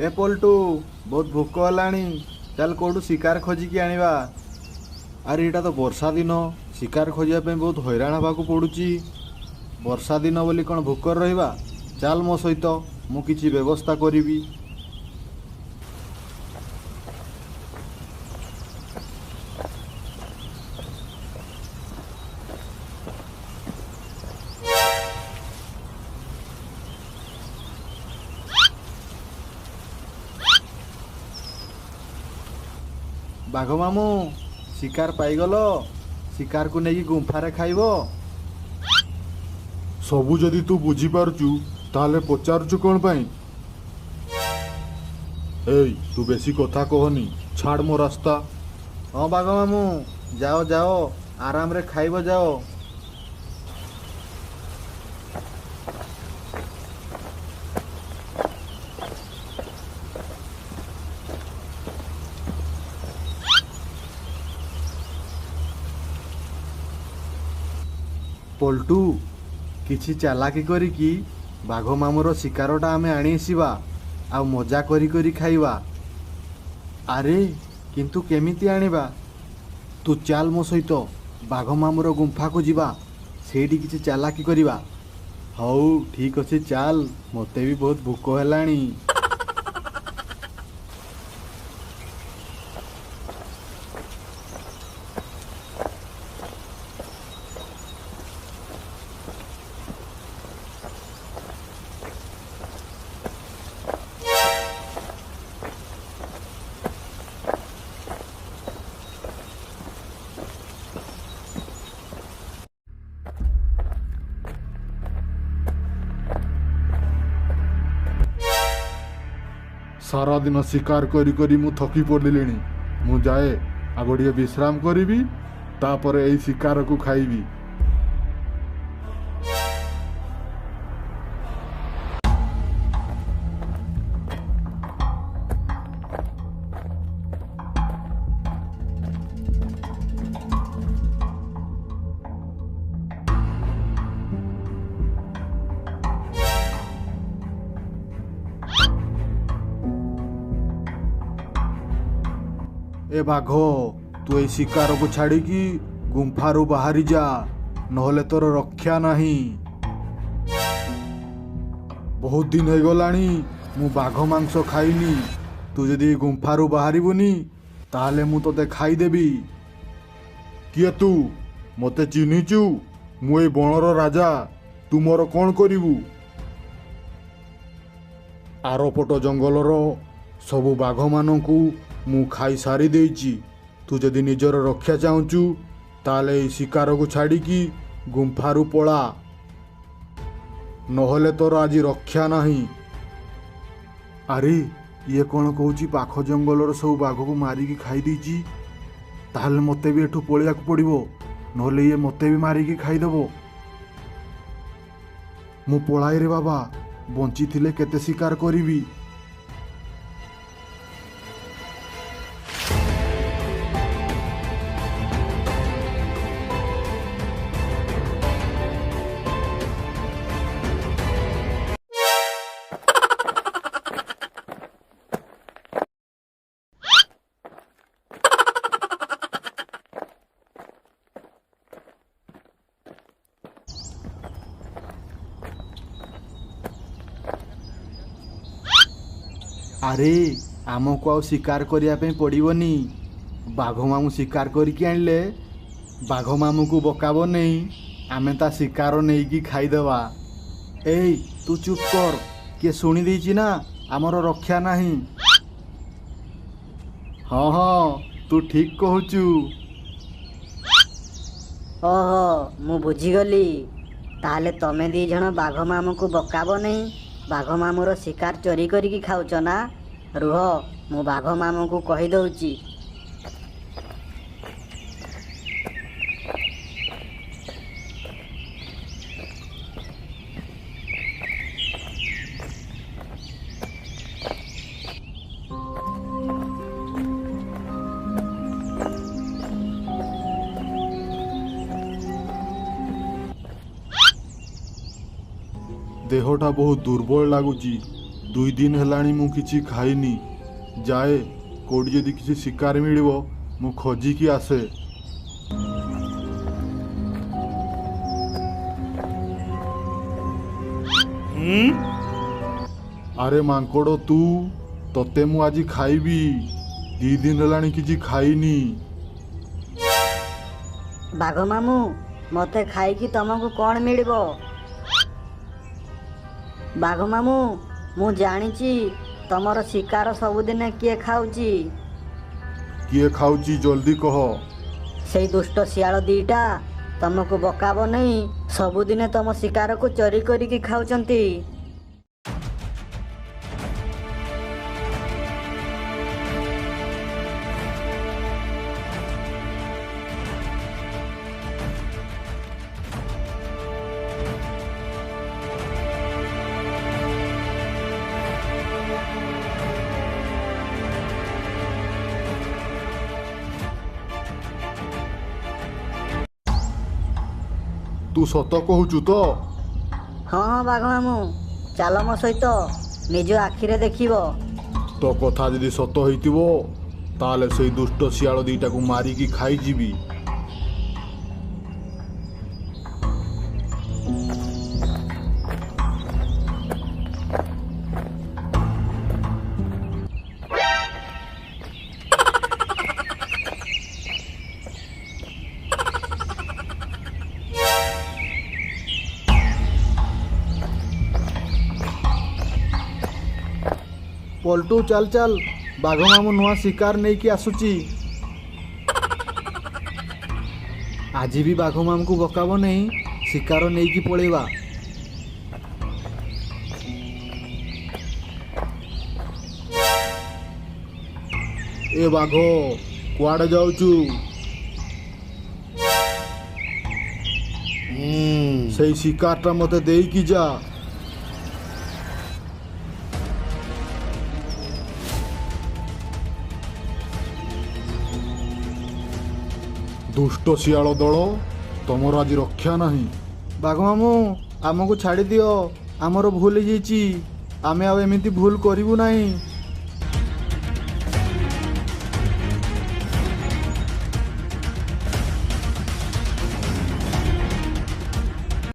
ଏ ପଲ୍ଟୁ, ବହୁତ ଭୋକ ହେଲାଣି, ଚାଲ କେଉଁଠୁ ଶିକାର ଖୋଜିକି ଆଣିବା। ଆରେ ଏଇଟା ତ ବର୍ଷା ଦିନ, ଶିକାର ଖୋଜିବା ପାଇଁ ବହୁତ ହଇରାଣ ହେବାକୁ ପଡ଼ୁଛି। ବର୍ଷା ଦିନ ବୋଲି କ'ଣ ଭୋକରେ ରହିବା? ଚାଲ ମୋ ସହିତ, ମୁଁ କିଛି ବ୍ୟବସ୍ଥା କରିବି। ବାଘ ମାମୁଁ, ଶିକାର ପାଇଗଲ? ଶିକାରକୁ ନେଇକି ଗୁମ୍ଫାରେ ଖାଇବ? ସବୁ ଯଦି ତୁ ବୁଝିପାରୁଛୁ ତାହେଲେ ପଚାରୁଛୁ କ'ଣ ପାଇଁ? ଏଇ, ତୁ ବେଶୀ କଥା କହନି, ଛାଡ଼ ମୋ ରାସ୍ତା। ହଁ ବାଘ ମାମୁଁ, ଯାଅ ଯାଅ, ଆରାମରେ ଖାଇବ ଯାଅ। ପଲ୍ଟୁ, କିଛି ଚାଲାକି କରିକି ବାଘ ମାମୁଁର ଶିକାରଟା ଆମେ ଆଣି ଆସିବା ଆଉ ମଜା କରି କରି ଖାଇବା। ଆରେ କିନ୍ତୁ କେମିତି ଆଣିବା? ତୁ ଚାଲ ମୋ ସହିତ, ବାଘ ମାମୁଁର ଗୁମ୍ଫାକୁ ଯିବା, ସେଇଠି କିଛି ଚାଲାକି କରିବା। ହଉ ଠିକ୍ ଅଛି, ଚାଲ, ମୋତେ ବି ବହୁତ ଭୋକ ହେଲାଣି। ସାରାଦିନ ଶିକାର କରି କରି ମୁଁ ଥକି ପଡ଼ିଲିଣି। ମୁଁ ଯାଏ, ଆଗ ଟିକେ ବିଶ୍ରାମ କରିବି, ତାପରେ ଏଇ ଶିକାରକୁ ଖାଇବି। ଏ ବାଘ, ତୁ ଏଇ ଶିକାରକୁ ଛାଡ଼ିକି ଗୁମ୍ଫାରୁ ବାହାରି ଯା, ନହେଲେ ତୋର ରକ୍ଷା ନାହିଁ। ବହୁତ ଦିନ ହେଇଗଲାଣି ମୁଁ ବାଘ ମାଂସ ଖାଇନି। ତୁ ଯଦି ଏଇ ଗୁମ୍ଫାରୁ ବାହାରିବୁନି ତାହେଲେ ମୁଁ ତୋତେ ଖାଇଦେବି। କିଏ ତୁ? ମୋତେ ଚିହ୍ନିଛୁ? ମୁଁ ଏଇ ବଣର ରାଜା। ତୁ ମୋର କ'ଣ କରିବୁ? ଆରପଟ ଜଙ୍ଗଲର ସବୁ ବାଘମାନଙ୍କୁ ମୁଁ ଖାଇ ସାରି ଦେଇଛି। ତୁ ଯଦି ନିଜର ରକ୍ଷା ଚାହୁଁଛୁ ତାହେଲେ ଏଇ ଶିକାରକୁ ଛାଡ଼ିକି ଗୁମ୍ଫାରୁ ପଳା, ନହେଲେ ତୋର ଆଜି ରକ୍ଷା ନାହିଁ। ଆରେ ଇଏ କ'ଣ କହୁଛି? ପାଖ ଜଙ୍ଗଲର ସବୁ ବାଘକୁ ମାରିକି ଖାଇ ଦେଇଛି। ତାହେଲେ ମୋତେ ବି ଏଠୁ ପଳେଇବାକୁ ପଡ଼ିବ, ନହେଲେ ଇଏ ମୋତେ ବି ମାରିକି ଖାଇଦେବ। ମୁଁ ପଳାଇରେ ବାବା, ବଞ୍ଚିଥିଲେ କେତେ ଶିକାର କରିବି। ଆରେ ଆମକୁ ଆଉ ଶିକାର କରିବା ପାଇଁ ପଡ଼ିବନି। ବାଘ ମାମୁଁ ଶିକାର କରିକି ଆଣିଲେ ବାଘ ମାମୁଁକୁ ବକା ବନେଇ ଆମେ ତା ଶିକାର ନେଇକି ଖାଇଦେବା। ଏଇ ତୁ ଚୁପ୍ କର, କିଏ ଶୁଣି ଦେଇଛି ନା ଆମର ରକ୍ଷା ନାହିଁ। ହଁ ହଁ, ତୁ ଠିକ୍ କହୁଛୁ। ଓହୋ, ମୁଁ ବୁଝିଗଲି। ତାହେଲେ ତମେ ଦି ଜଣ ବାଘ ମାମୁଁକୁ ବକା ବନେଇ ବାଘ ମାମୁଁର ଶିକାର ଚୋରି କରିକି ଖାଉଛ ନା? ରୁହ, ମୁଁ ବାଘ ମାମୁଁକୁ କହିଦେଉଛି। ଦେହଟା ବହୁତ ଦୁର୍ବଳ ଲାଗୁଛି, 2 ଦିନ ହେଲାଣି ମୁଁ କିଛି ଖାଇନି। ଯାଏ କୋଉଠି ଯଦି କିଛି ଶିକାର ମିଳିବ ମୁଁ ଖୋଜିକି ଆସେ। ଆରେ ମାଙ୍କଡ଼ ତୁ, ତତେ ମୁଁ ଆଜି ଖାଇବି। 2 ଦିନ ହେଲାଣି କିଛି ଖାଇନି। ବାଘ ମାମୁଁ, ମତେ ଖାଇକି ତମକୁ କ'ଣ ମିଳିବ? ବାଘ ମାମୁଁ, ମୁଁ ଜାଣିଛି ତମର ଶିକାର ସବୁଦିନେ କିଏ ଖାଉଛି। କିଏ ଖାଉଛି ଜଲ୍ଦି କହ। ସେଇ ଦୁଷ୍ଟ ଶିଆଳ 2ଟା ତମକୁ ବକା ବନେଇ ସବୁଦିନେ ତମ ଶିକାରକୁ ଚୋରି କରିକି ଖାଉଛନ୍ତି। ତୁ ସତ କହୁଛୁ ତ? ହଁ ହଁ ବାଘ ମାମୁଁ, ଚାଲ ମୋ ସହିତ, ନିଜ ଆଖିରେ ଦେଖିବ। ତୋ କଥା ଯଦି ସତ ହେଇଥିବ ତାହେଲେ ସେଇ ଦୁଷ୍ଟ ଶିଆଳ 2ଟାକୁ ମାରିକି ଖାଇଯିବି। ପଲ୍ଟୁ ଚାଲ ଚାଲ, ବାଘ ମାମୁଁ ନୂଆ ଶିକାର ନେଇକି ଆସୁଛି। ଆଜି ବି ବାଘ ମାମୁଁକୁ ବକା ବନେଇ ଶିକାର ନେଇକି ପଳେଇବା। ଏ ବାଘ, କୁଆଡ଼େ ଯାଉଛୁ? ସେଇ ଶିକାରଟା ମତେ ଦେଇକି ଯା। ଦୁଷ୍ଟ ଶିଆଳ ଦଳ, ତମର ଆଜି ରକ୍ଷା ନାହିଁ। ବାଘ ମାମୁଁ, ଆମକୁ ଛାଡ଼ିଦିଅ, ଆମର ଭୁଲ ହେଇଯାଇଛି। ଆମେ ଆଉ ଏମିତି ଭୁଲ କରିବୁ ନାହିଁ।